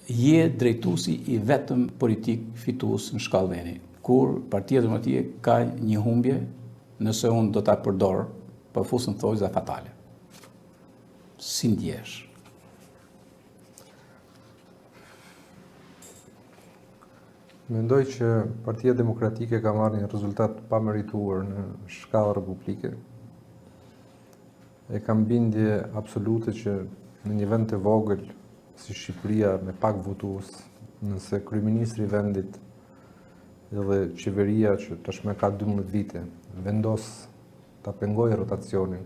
Je drejtuesi i vetëm politik fitues në shkallë vendi. Kur Partia Demokratike ka një humbje, nëse unë do ta përdor, po fus në thonjëza fatale. Si ndjehesh? Mendoj që Partia Demokratike ka marrë një rezultat të pamerituar në shkallë republike. E kam bindje absolute që në një vend të vogël si Shqipëria me pak votues, nëse kryeministri i vendit dhe qeveria që tashmë ka 12 vite vendos ta pengojë rotacionin,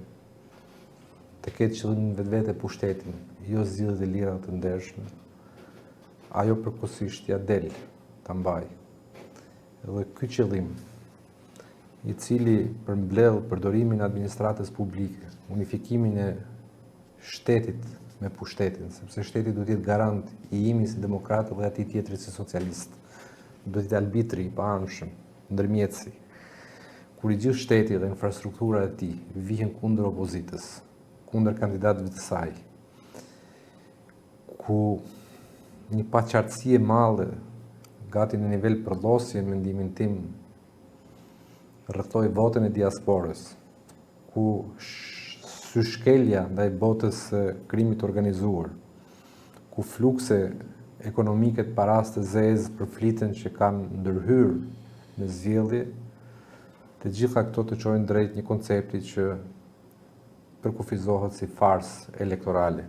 të ketë qëllim në vetvete pushtetin, jo zgjedhjet e lira të ndershme, ajo përkohësisht ia del ta mbajë. Dhe ky qëllim i cili përmbledh përdorimin e administratës publike, unifikimin e shtetit me pushtetin, sepse shteti duhet të jetë garant i imi si demokrat dhe atij tjetrit si socialist. Duhet të jetë arbitri i paanshëm, ndërmjetësi. Kur i gjithë shteti dhe infrastruktura e tij vihen kundër opozitës, kundër kandidatëve të saj, ku një paqartësi e madhe, gati në nivel përlosje në mendimin tim, rrethoi votën e diasporës, ku syshkelja ndaj botës së krimit të organizuar, ku flukse ekonomike të parasë të zezë përfliten që kanë ndërhyrë në zgjedhje, të gjitha këto të çojnë drejt një koncepti që përkufizohet si farsë elektorale.